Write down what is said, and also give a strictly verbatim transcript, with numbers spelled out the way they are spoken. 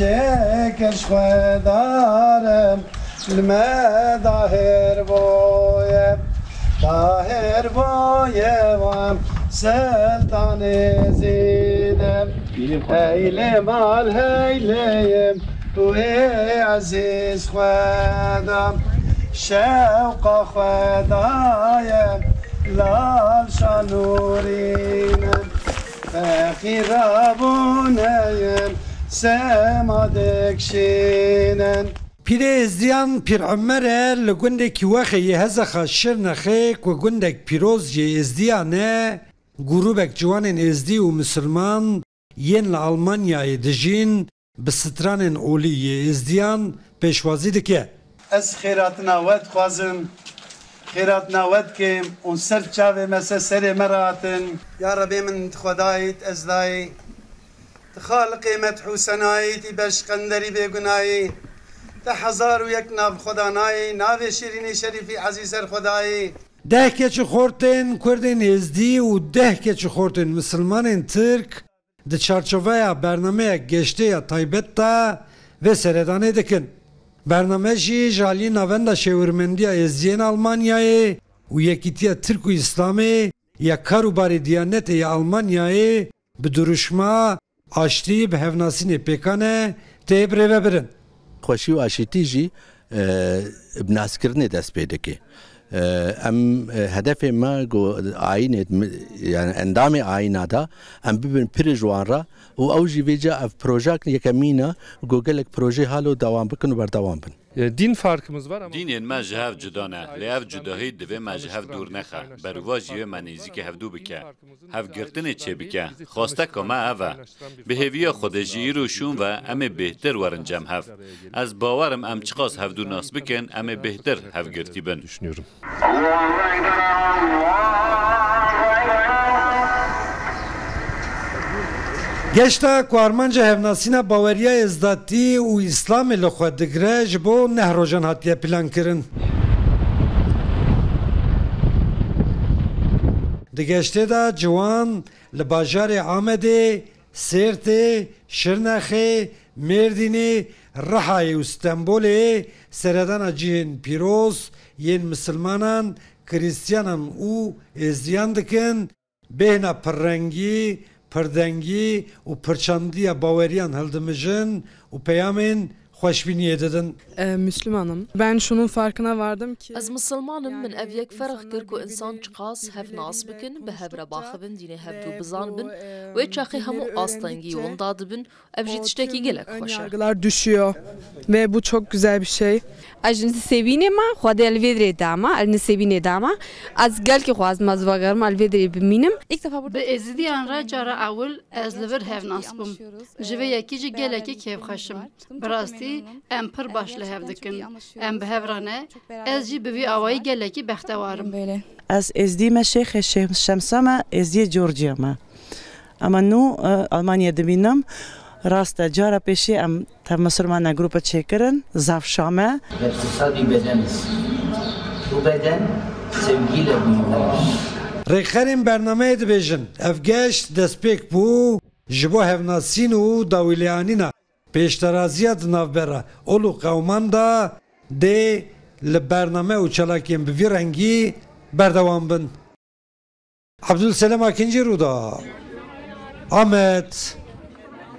Çêkiş xwedarim li me dahêr boye, dahêr boye wan Seltanê zîde. Eylê mal heyleyim wê ezîz xweda, şewqa xwedaye lal şanûrîne. Feqîra bûneyên sema dikşînin. Pîrê Êzdiyan Pîr Omer e, li gundekî Wexê yê Hezexa Şirnexê ku gundek pîroz yê Êzdiyan e, grûbek ciwanên Êzdî û Misilman yên li Almanyayê dijîn, bi stranên olî yê Êzdiyan pêşwazî dike. Ez xêratina we dixwazim, xêratina we dikim û ser çavê me ser serê me re hatin. Ya Rebê min, tu Xwedayî, tu Ezdayî, tu Xaliqê me, tu Hûsenayî, tu beşqenderî bêgunayî, tu hezar û yek nav Xwedanayî, navê şîrînî şerîfî ezîz ser Xwedayî. Deh keçixortên Kurdên Êzdî û deh keçixortên Misilmanên Tirk di çarçoveya bernameyek geştê ya taybet de vê seredanê dikin. Bername jî ji aliyê Navenda Şêwirmendiya Êzdiyên Almanyayê û Yekîtiya Tirk û Îslamê ya Karûbarê Diyanetê ya Almanyayê bi dirûşma Aştî bi hevnasînê pêkan e, tê birêvebirin. Xweşî û aşîtî jî, e, bi naskirinê dest pê dike. E, em, e, hedefê me ku ayînê mi-, yani endamê ayîna de em bibin pirê ji wan re û ew jî vêca ev projek yekemîn e ku gelek projê halo dewam bikin û berdewam bin. E, din farkımız var ama Dînên me ji hev cuda ne, lê ev cudahî divê me ji hev dûr nexe, berûva jî wê me nêzîkî hevdû bike. Hevgirtinê çêbike. Xwesteka me ev e. Bi hêviya Xwedê ji îro şûn ve em ê bêhtir werin cem hev. Ez bawer im em çiqas hevdû nas bikin, em ê bêhtir hevgirtî bin. Düşünüyorum. Geşta ku armanca hevnasîna baweriya êzdatî û îslamê li xwe digire, ji bo neh rojan hatiye plankirin. Di geştê de ciwan li bajarê Amedê, Sêrtê, Şirnexê, Mêrdînê, Rihayê û Stenbolê seredana cihên pîroz yên misilmanan, krîstiyanan û êzdiyan dikin, bêhna pirrengî, pirdengî û pirçandiya baweriyan hildimijin û peyamên xweşbîniyê didin. E, Müslümanım. Ben şunun farkına vardım ki Ez misilman im, min ev yek ferq kir ku insan çiqas hev nas bikin, bi hev re baxivin, dînê hevdû bizanibin, wê çaxê hemû astengî winda dibin, ev jî tiştekî gelek xweş e. Yargılar düşüyor ve bu çok güzel bir şey. Ez ji nisêbînê me, Xwedê li vê dirê dama, ez nisêbînê dama. Ez gelkî xwazim ez vegerim, ez li vê dirê bimînim. Bi Êzidiyan re cara ewil ez li vir hevnas bûm. Ji vê yekî jî gelekî kêfxweş im. Bi rastî em pir baş li hev dikin. Em bi hev re ne. Ez jî bi vî awayî gelekî bextewar im. Ez Êzdî me, Şêxê Şêx Şemsa me, Êzdiyê Georgia me. Ama nû, e, Almanya dimînim. Rast e, cara pêşî em tev misilmane grupe çêkirin, zaf şa me. Ve kutsal bir bedeniz. Bu beden sevgiyle büyümüş. Rêkxerên bernameyê dibêjin, ev geşt destpêk bû ji bo hevnasîn û dawîlêanîna pêşderaziya di navbera ol û qewman de dê li bername û çalakiyên bi vî rengî berdewam bin. Abdulselam Akinci, Rûda, Amed.